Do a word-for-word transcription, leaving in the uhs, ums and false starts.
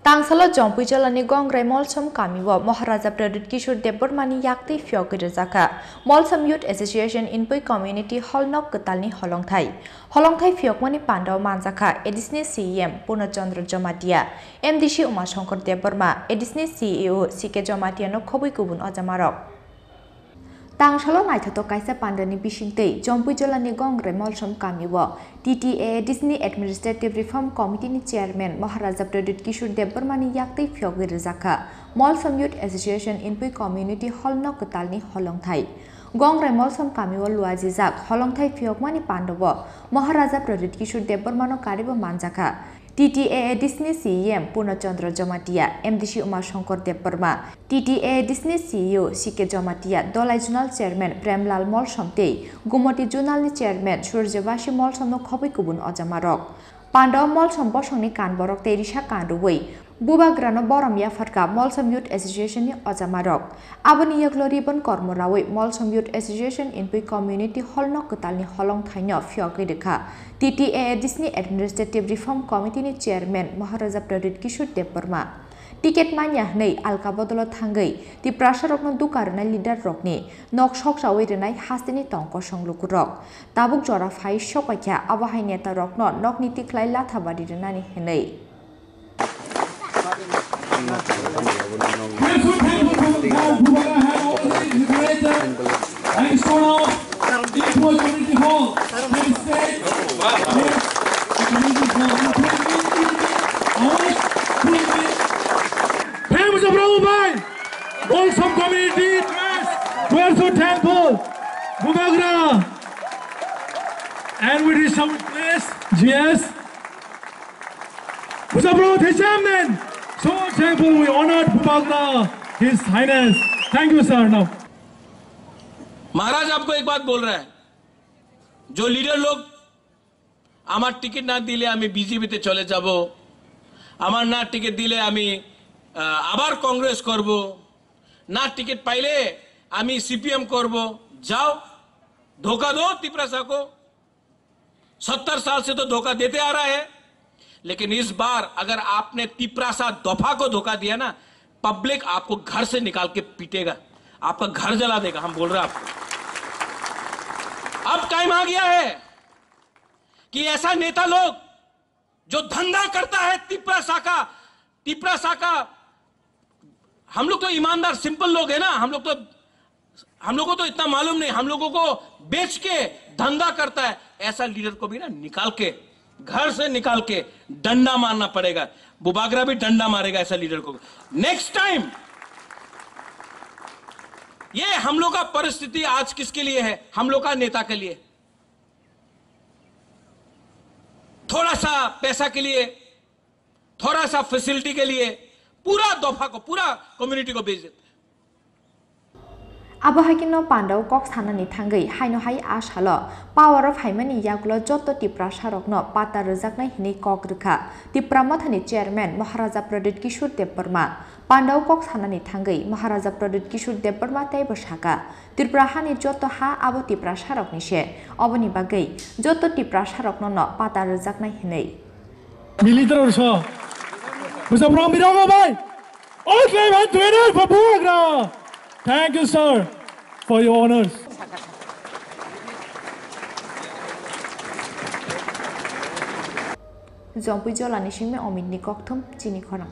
Tangsalo Jompui jolani Gongrai Molsom kamio Maharaja Pradyut Kishore Debbarmani yaktwi phiyogwi rwjakha Molsom Youth Association Inpui Community Hall nok kwtalni holongthai. Holongthai phiyokmani pandao manjakha A D C ni C E M Purna Chandra Jamatia, M D C Uma Shankar Debbarma, A D C ni C E O C K Jamatia no khobwi kubun ojamarok. Tangsalo naithotok kaisa pandani bisingtwi Jompui jolani Gongrai Molsom kamio T T A A D C ni Administrative Reform Committee ni Chairman Maharaja Pradyut Kishore Debbarmani yaktwi phiyogwi rwjakha Molsom Youth Association Inpui Community Hall nok kwtalni holongthai. Gongrai Molsom kamio luajijak holongthai phiyokmani pandao Maharaja Pradyut Kishore Debbarmano karibo manjakha. T T A A D C ni C E M Purna Chandra Jamatia, M D C Uma Shankar Debbarma, T T A A D C ni C E O C K Jamatia, Dolai Zonal Chairman Premlal Molsom tei Gumoti Zonal ni Chairman Surjabasi Molsom no khobwi kubun ojamarok. Pandao Molsom bosongni kanborok tei risa kanrwui Bubagrano borom yapharkha Molsom Youth Association ni ojamarok. Aboni yoklo ribbon kormo raui Molsom Youth Association Inpui Community Hall no kwtalni holongthaino phiyogwi rwkha T T A A D C ni Administrative Reform Committee ni Chairman Maharaja Pradyut Kishore Debbarma. Ticket manya hwnwi alka bodolo thangwi Tiprasarokno duka rwnai leader rokni nok sokchaui rwnai hasteni tong kosong lukurok. Tabuk jora phai sopaikha abo hai neta rokno nokni tikhlai latha bari rwnani hwnwi. Grateful, thankful for God, Bubagra have already liberated and restored our Inpui Community Hall. Please stay. Yes, community hall. Thank you, Prabhu bhai. Molsom community, we are so thankful. Bubagra. And we reach our place. Yes. Bubagra, thank you, man. So thankful, we honored Bubagra, His Highness. Thank you, sir. Now. महाराज आपको एक बात बोल रहा है, जो लीडर लोग আমার টিকিট না দিলে আমি বিজেপিতে চলে যাব, আমার না টিকিট দিলে আমি, আহ, আবার কংগ্রেস করব, না টিকিট পাইলে আমি সিপিএম করব। যাও, धोखा दो तिपरासा को। सत्तर साल से तो धोखा देते आ रहा है, लेकिन इस बार अगर आपने तिपरासा दफा को धोखा दिया ना, पब्लिक आपको घर से निकाल के पीटेगा, आपका घर जला देगा। हम बोल रहे हैं आपको, अब टाइम आ गया है कि ऐसा नेता लोग जो धंधा करता है तिपरासा का, तिपरासा का, हम लोग तो ईमानदार सिंपल लोग है ना, हम लोग तो, हम लोगों को तो इतना मालूम नहीं, हम लोगों को बेच के धंधा करता है, ऐसा लीडर को भी ना निकाल के, घर से निकाल के डंडा मारना पड़ेगा। बुबागरा भी डंडा मारेगा ऐसा लीडर को। नेक्स्ट टाइम ये हम लोग का परिस्थिति आज किसके लिए है? हम लोग का नेता के लिए। थोड़ा सा पैसा के लिए, थोड़ा सा फैसिलिटी के लिए पूरा दोफा को, पूरा कम्युनिटी को बेच देते हैं। Abo hai kheno pandao kok sanani thangwi haino hai a salo power o phaimani yagulo joto Tiprasarokno pata rwjaknai hwnwi kok rwkha Tipra Mothani chairman Maharaja Pradyut Kishore Debbarma. Pandao kok sanani thangwi Maharaja Pradyut Kishore Debbarma teibo sakha, Tripura hani joto ha abo Tiprasarokni se, oboni bagwi joto Tiprasarokno no pata rwjaknai hwnwi. Militar orso. Busa from Birongo bai. All claim hand to enter for Bubagra. Thank you, sir, for your honors. Jompui jolani simi Omitni kokthum chini khorang.